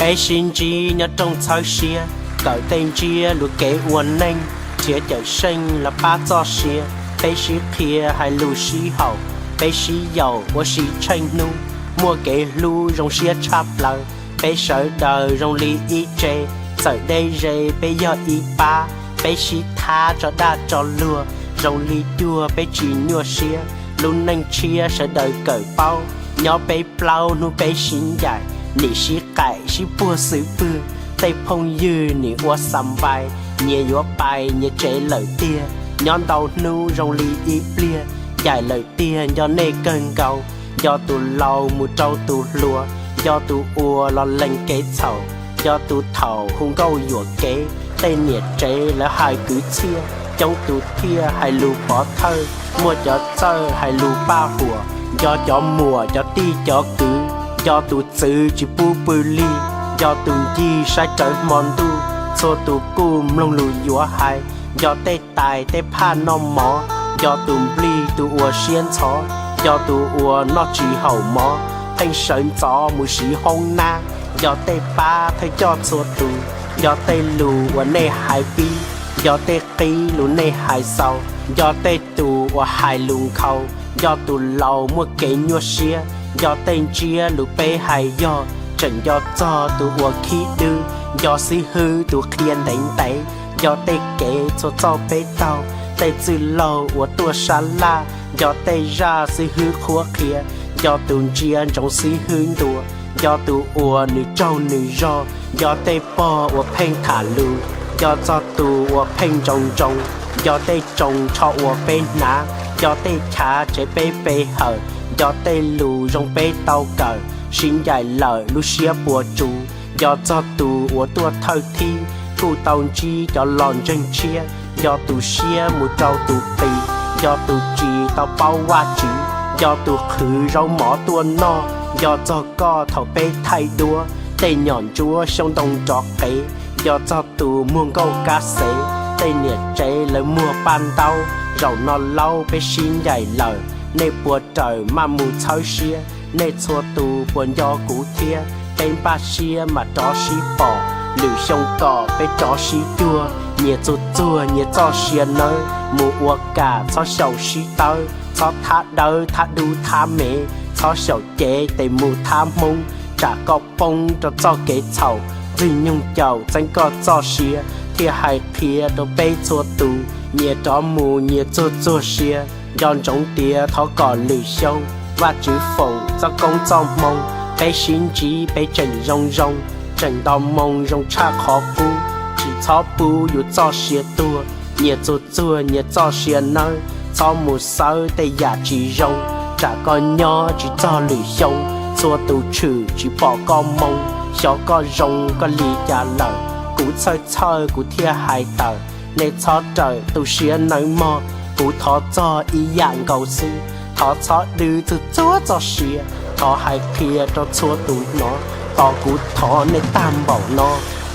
Peb sib ntsib nyob rooj txhawb siab, kawm tej ntsiab lus kev ua neej, nrhiav cawm seej los pab txoj sia. Peb sib qhia hais lus sib haum, peb sib yaum ua si tsheej hnub, muaj kev hlub zoo siab tshaj plaws. Peb sawv daws zoo li ib tse, txawm deb ze peb yog ib pab. Peb sib thab tso dag tso luag, zoo li cuag peb tsis nyuaj siab. Lub neej tshiab sawv daws kawm paub, nyob peb plaub hnub peb sib ncaim, nim sib qaim sib puag xwb pwg. Tej phooj ywg nim ua xas npais, nyias yuav pais nyias tsev lawm tiag. Nyob ntau hnub zoo li ib pliag, ncaim lawm tiag nco nej kawg nkaus. Nco tus laus mus rau tus hluas, nco tus ua los lees kev txhaum, nco tus thaum hu nkauj yuam kev. Tej niam tsev lawv hais kwv txhiaj, coob tus thiaj hais lus pov thawj, muaj cov txawj hais lus paj huam. Nco cov muam cov tij cov kwv, nco tus txwv tsis pub pw lig, nco tus ncig saib rawv hmo ntuj. Txhua tus kuj mloog lus yuav hais, nco tej tais tej phaj noj mov, nco tus nplig tus ua siab ntxhov, nco tus ua noj tsis haum mov, pheej sawv ntxov mus siv hoob nab. Nco tej pab thawj coj txhua tus, nco tej lus uas nej hais pib, nco tej qib lus nej hais xaus, nco tej tus uas hais lus nkhaus, nco tus laus muaj kev nyuaj siab. Nco tej ntsiab lus peb hais yog, tseem nco txog tus uas khib dwb, nco xib hwb tus qhia ntev ntev. Nco tej kev txhua txoj peb taug, tej txwj laug uas tuaj sab laj, nco tej zaj xib hwb qhuab qhia, nco tus ntsia ntsoov xib hwb ntuas, nco tus uas nws tsaug nws zog, nco tej pog uas pheej tham lus, nco txog tus uas pheej ntsoov ntsoov, nco tej tsoos tsho uas peb hnav, nco tej chav tsev peb pe hawm, nco tej lus zoo peb tau kawm, sib ncaim lawm lub siab puas tsuv. Nco txog tus uas tuaj thawj thib, kuj tau ntsib cov los ntseeg tshiab, nco tus siab mus rau tus qis, nco tus tsis tau paub Vajtswv, nco tus qhwv zaub mov tuaj noj, nco txog koj thaum peb thaij duab, tej nyom ntsuab xyoob ntoo nrov qev, nco txog tus muag nkauj kab xev, tej niam tsev lawv muag paj ntaub. Zaum no laub peb sib ncaim lawm, nej puas rawm maj mus txhawb siab, nej txhua tus puas nco kuv thiab, peb npaj siab mas rov sib pom, lwm xyoo kom peb rov sib cuag, nyias txuag txuag nyias txoj sia nawb, mus ua kam txhob xyaum sib tawb, txhob thab dawb thab dub thab mev, txhob xyaum cev tes mus thab Hmoob, tsam koj poob rau txoj kev txhaum, Ntxwg Nyoog caum txeeb koj txoj sia, thiaj hais qhia rau peb txhua tus, nyias rov mus nyias txuag txuag sia, nco ntsoov tias thov kom lwm xyoo, Vajtswv foom txoj koob txoj hmoo, peb sib ntsib peb tseem zoo zoo, tseem nto moo zoo tshaj qhov qub, tsis txhob pub yus txoj sia tuag, nyias txuag txuag nyias txoj sia nawb, txhob mus xawb tej yam tsis zoo, tsam koj nyob tsis txog lwm xyoo, txhua tus tshwm tsis pom koj moo, xyov koj zoo koj li cas lawm, kuv txhawj txhawj kuv thiaj hais tawm, nej txhob rawm tu siab nawb mog, kuv thov txog ib yam nkaus xwb, thov txhob dwb txuag txuag txoj sia, thov hais qhia rau txhua tus hnov, tos kuv thov nej tag npaum no,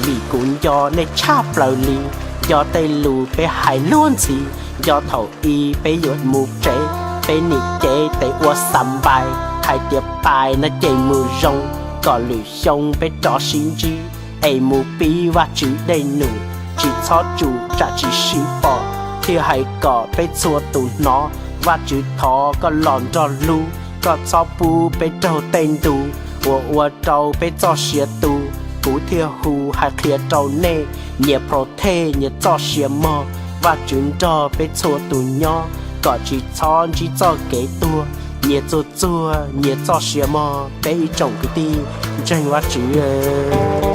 vim kuv nco nej tshaj plaws li, nco tej lus peb hais luag ntxhi, nco thaum i peb yuav mus tsev, peb nim cev tes ua xas npais, hais tias pais no ces mus zoo, kom lwm xyoo peb rov sib ntsib, es mus pib Vajtswv dej num, tsis txhob tsum tsam tsis sib pom, thiaj hais kom peb txhua tus hnov, Vajtswv thov koj los nrog hlub, koj txhob pub peb raug tej ntu, uas ua rau peb txoj sia tu, kuv thiaj hu hais qhia rau nej, nyias protect nyias txoj sia mog, Vajtswv nrog peb txhua tus nyob, kom tsis txhob ntsib txoj kev tuag, nyias txuag txuag nyias txoj sia mog peb ib tsoom kwv tij ntseeg Vajtswv.